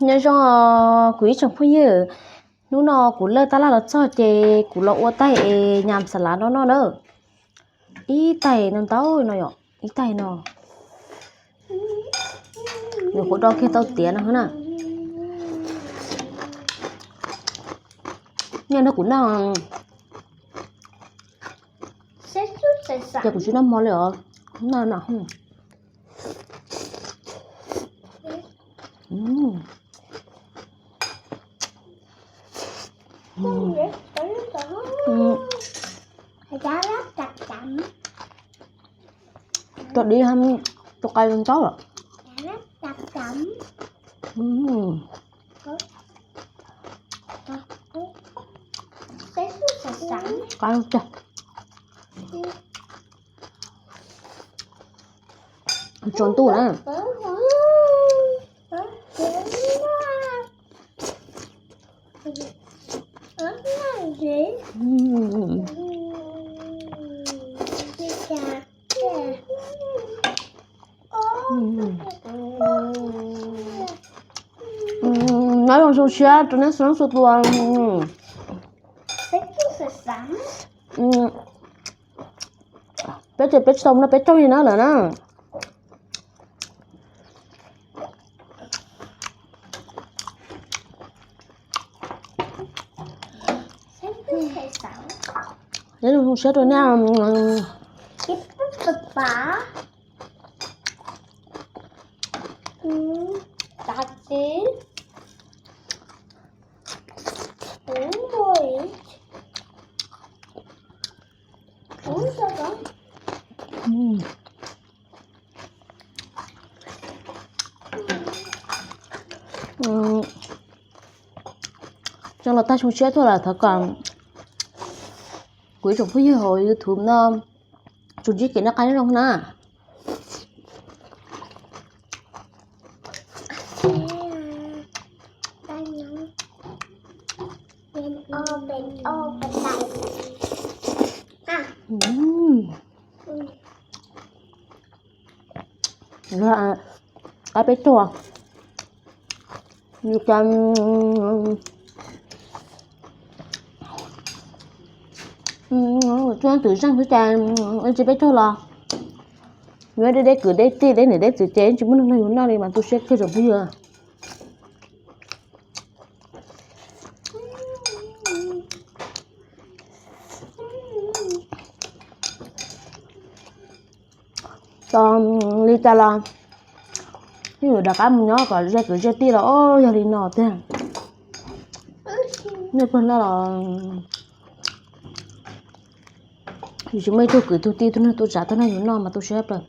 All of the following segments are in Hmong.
Nyob zoo kuv ib tsoom phooj ywg, hnub no kuv lawj tab laj los txog ces kuv los ua taig es nyam xas lav no noj na. Ib taig no ntau no yom, ib taig no. Nws kuv do kiag tau tiav no na. Nyob no kuv noj, ces kuv tsis noj hmo li os. Noj no. Cov dib, cov qai ntau lawm. Qab tiag. Tsaus ntuj na. Nyob zoo siab rau nej txhua leej txhua tus. Peb ces peb tsis tau mus noj peb caug li na lawm na. Nyob zoo siab rau nej. Coj los tag zoo siab tuaj lawm, thov kom kuv ib tsoom phooj ywg hauv YouTube no tsuas ntsib kev noj qab nyob zoo na. Qab peb caug. Tub twm zeej xwb cas ib tsis peb caug los yuav deb deb kwv deb tij deb niam deb txiv ces tsis muaj neeg noj yuav noj li mas tu siab kiag tsoom phooj ywg. Tau li cas los yeej yuav rov qab mus nyob kom ze kwv ze tij los yog li no tiag. Nej pog noj los yus tsis muaj ib tug kwv tug tij tug neeg tuaj tsav tuaj noj yus noj mas tu siab plaws.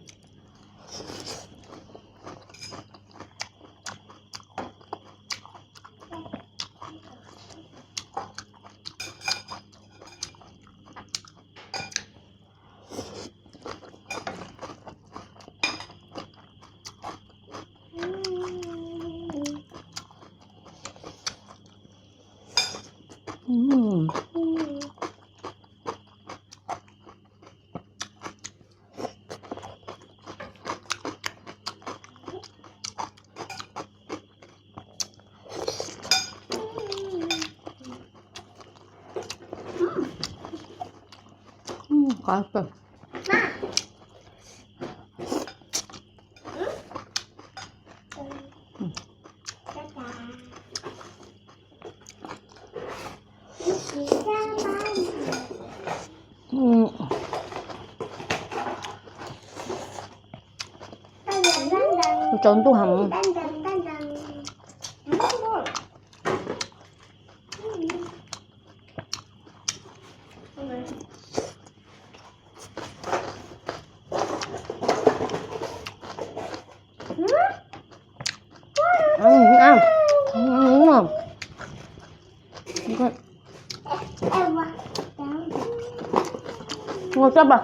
Tsaus ntuj heev. Ngon tshaj pas.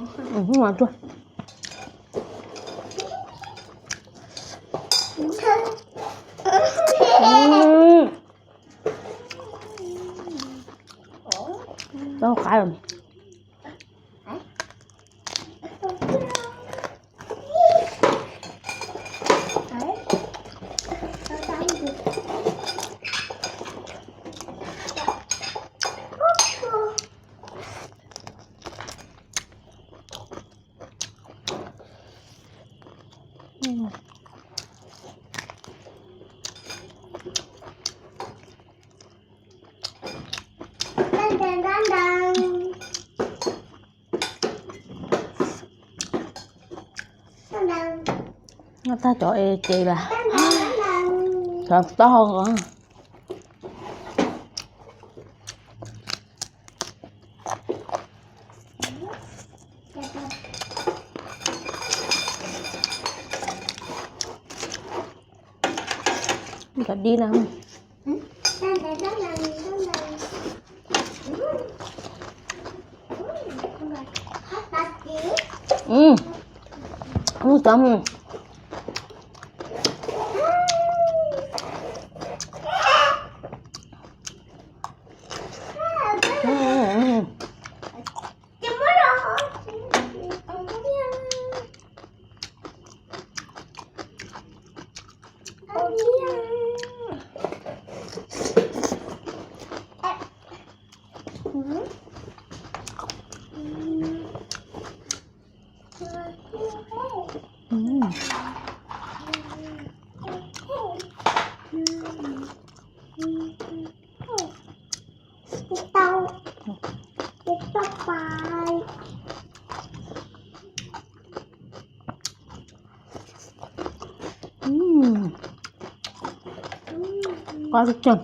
Ua tuaj. Tau qab. Noj tag cov es ces las, cov taub hau os. Cov dib no. Mus tod. Qab tsawg.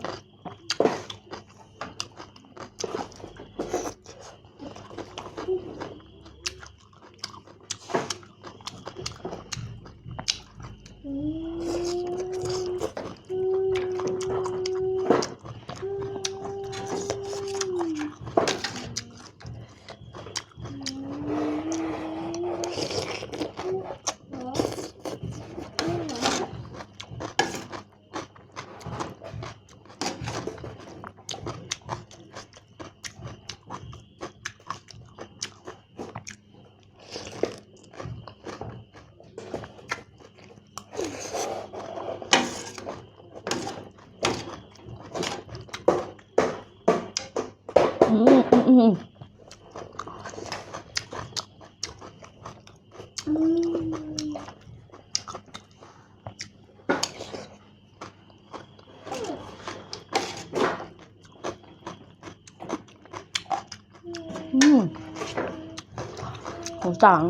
Ua tas.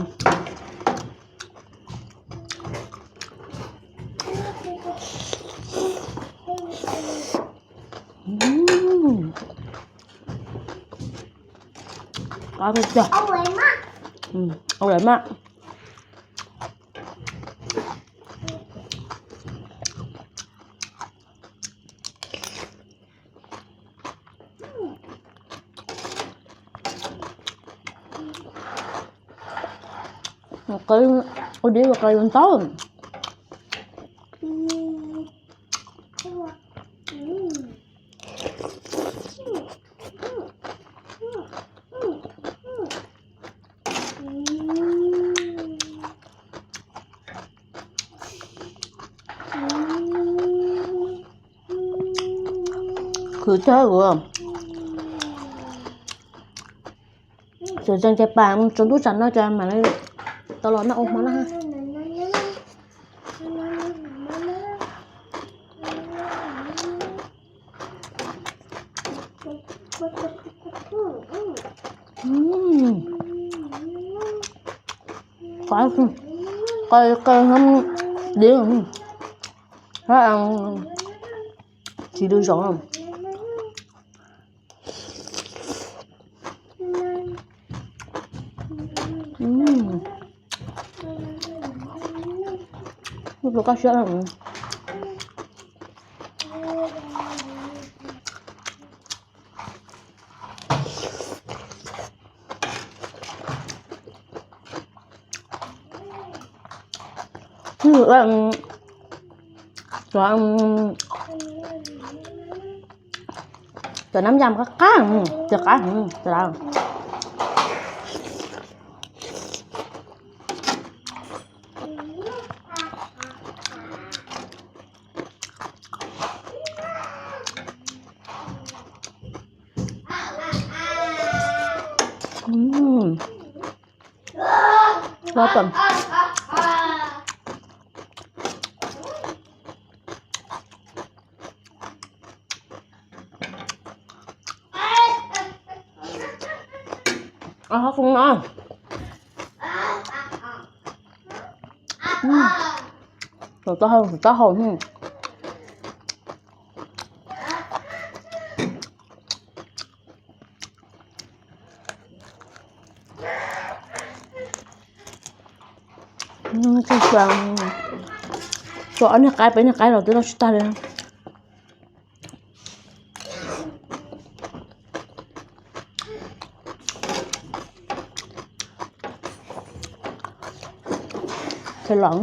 Qab tiag tiag. Ua lawm mas. Ua dib ua qe ntau. Khwv tag ua. Tseem tseem ces pas tsaus ntuj tsam no ces mam li tau los noj ua hmo na. Qe qe, dib, tsis dub zoo. Pluav koj siab. Cov nab yam qab qab, cov qab, cov qab. Lo tawm. Ov, qhov no. Taub hau, taub hau. Tso ob niag qaib, peb niag qaib los twb noj tsis tag li. Ces los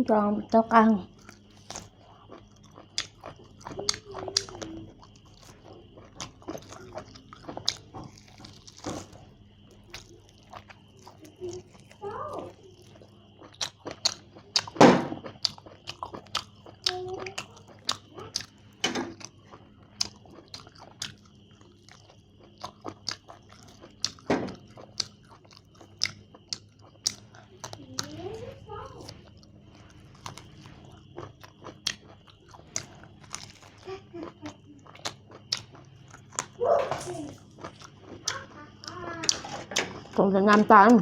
Rau tau qab. Cov nam tas.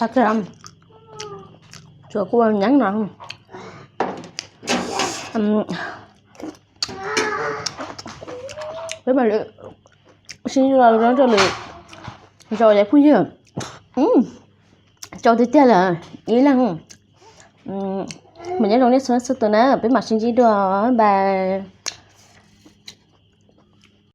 Tag kis, tsuav kuj nyeeb no. Peb mam li sib ntsib dua rau lwm zaus cov phooj ywg. Tsau tiag tiag lawm ib leeg. Mas nyob zoo nej txhua leej txhua tus na, peb mam sib ntsib dua, bye.